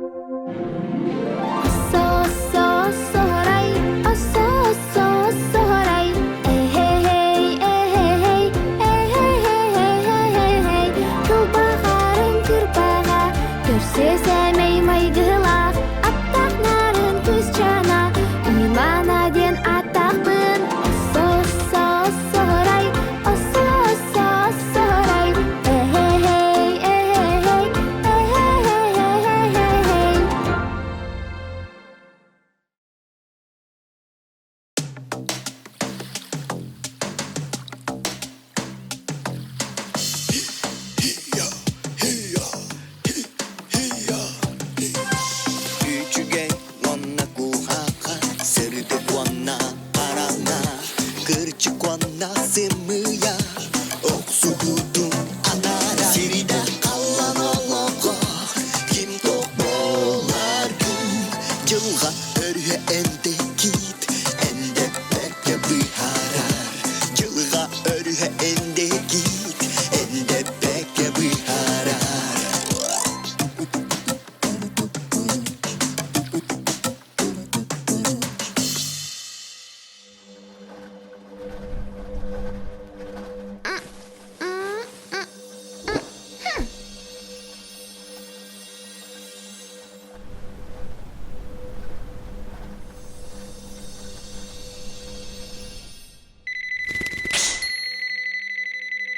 Көрсө сэмэй майгылаах, аттаах нарын кыысчаана, Имана диэн ааттаахпын. Оссо-оссо-оссоһорай, оссо-оссо-оссоһорай, эһэ-һэй, эһэ-һэй, эһэ-һэй-һэй-һэй-һэй. Үчүгэй уонна куһаҕан, сырдык уонна хараҥа, кырдьык уонна сымыйа, охсуһуутун анаара. Сиридэ халлан олоҕо, ким туох буоларгын, дьылҕа өрүһэ эндэкит, эндэппэккэ быһаарар. Дьылҕа өрүһэ эндэкит, эндэппэккэ быһаарар.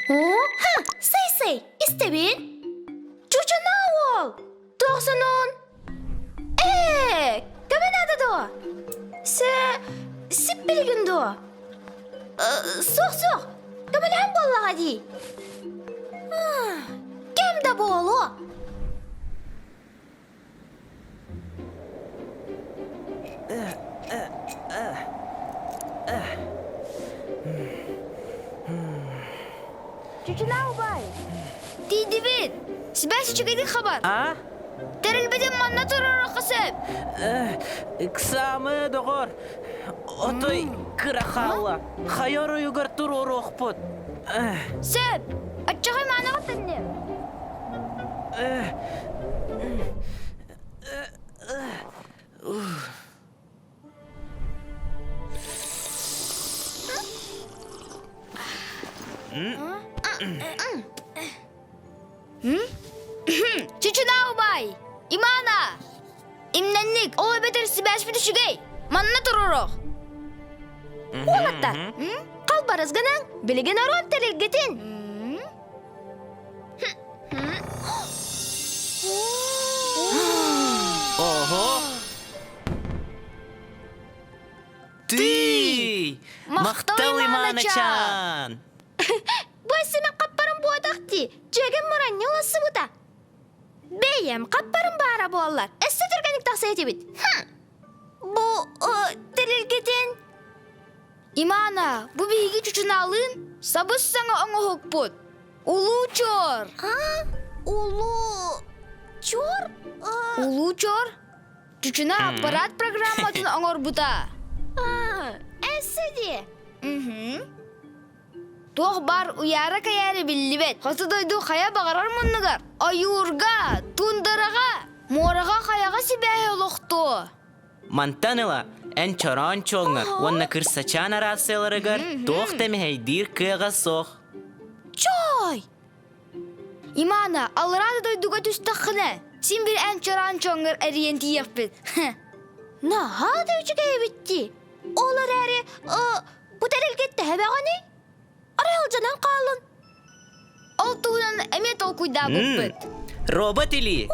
О, сый-сый, истэбин. Чучуна уол! Тохсунун! Ээ, көмө наада дуо? Сэ, сиппилигин дуо? Суох-суох, көмөлөһөн буоллаҕа дии. Кэм да буолуо. Чучуна убай! Тиийдибит! Сибээс үчүгэйдик хабар! А? Тэрилбитин манна туруоруохха сөп! Ыксаамы, доҕор! Отой кыра хаалла. Хайа оройугар туруоруохпут. Сөп! Оччоҕой маанаҕа төннүм. Чучунаа убай! Имана! Имнэнник, ол эбэтэр сибээспит үчүгэй! Манна туруруох! Уолаттар, халбарыс гынан, билигин оруон тэрилгитин! Ого! Ты! Махтал Иманачан! Бу эсемен қаппарым буотах дии, дьүөгэм муранньы улассыбыта. Бэйэм қаппарым баара буоллар, өссө түргэнник тахса этибит. Бу тэрилгитин Имана, бу биһиги чучунаалыын сабыс-саҥа оҥоһукпут. Улуу чор! Улуу чор? Улуу чор? Чучуна аппарат программатын оҥорбута. Эссе дии. Туох баар уйаара-кэйээри биллибэт. Хоту дойду хайа баҕарар муннугар, ойуурга, туундараҕа, муораҕа хайаҕа сибээһи олохтуо. Мантан ыла эн чороон чуолҥар уонна кырсачаан арассыйаларыгар туох да мэһэйдиир кыаҕа суох. Чой! Имана, аллараа да дойдуга түстэххинэ, син бир эн чороон чуоҥҥар эрийэн тиийиэхпит. Наһаа да үчүгэй эбит дии. Ол эрээри, бу тэрилгэ төһө бөҕөнүй? Арай алдьанан хаалын. Ол туһунан эмиэ толкуйдаабыппыт. Робот илии.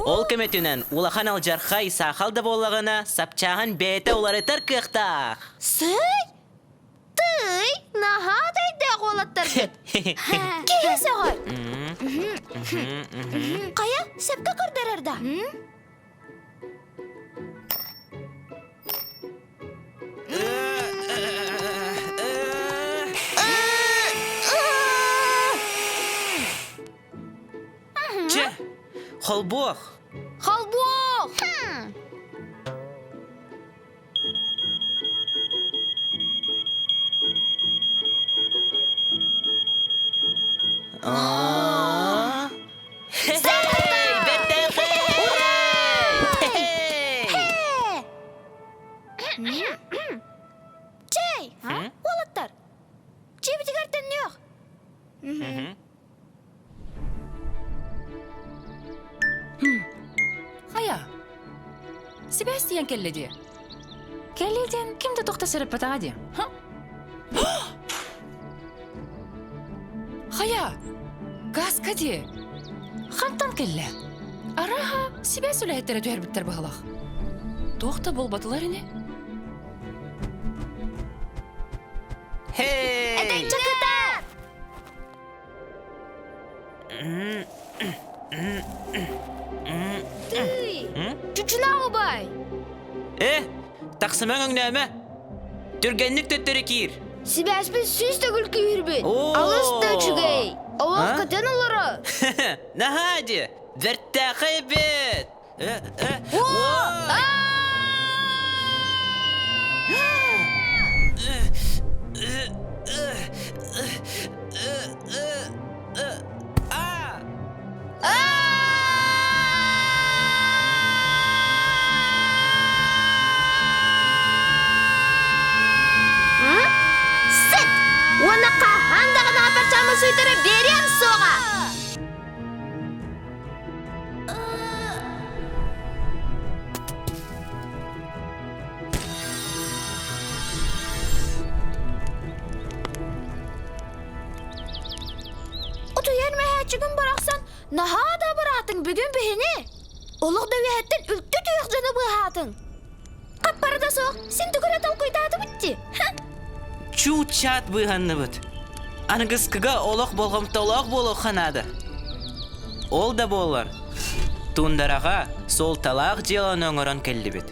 Ол көмөтүнэн улахан алдьархай саахал да буоллаҕына, сапчааһын бэйэтэ уларытар кыахтаах. Сый! Тый! Наһаа да өйдөөх уолаттаргыт. Киһи сөҕөр. Хайа, сөпкө көрдөрөр да? Чэ, холбуох. Холбуох! Аа. Хей, бэртээхэй! Сибээс тиийэн кэллэ дии. Кэллэ диэн ким да тохто сырыппатаҕа дии. Хайа, газка дии. Хантан кэллэ? Арааһа, сибээс үлэһиттэрэ түһэрбиттэр быһылах. Туох да буолбатылар ини. Хей! Этэҥчэ кытаат! Тыый! Чучунаа убай! Э, тахсымаҥ өҥнөөмө! Түргэнник төттөрү киир! Сибээспит сүүс төгүл күүһүрбүт. Оо! Алыс да үчүгэй! Олох А? көтөн олорор. Наһаа дии! Бэртээхэй эбит! Э, э, Оо! ой! А! Сыт! Уонна хаһан даҕаны апарчаамы суйтара биэриэм суоҕа! Утуйар мөһөөччүгүн барахсан наһаа да абыраатыҥ бүгүн биһини. Олох да үөһэттэн үлтү түһүөх дьону быыһаатыҥ. Хаппара да суох, син тугу эрэ толкуйдаатыбыт дии. Чуут-чаат быыһанныбыт. Аныгыскыга олох болҕомтолоох буолуохха наада. Ол да буоллар, туундараҕа суолталаах дьыаланы оҥорон кэллибит.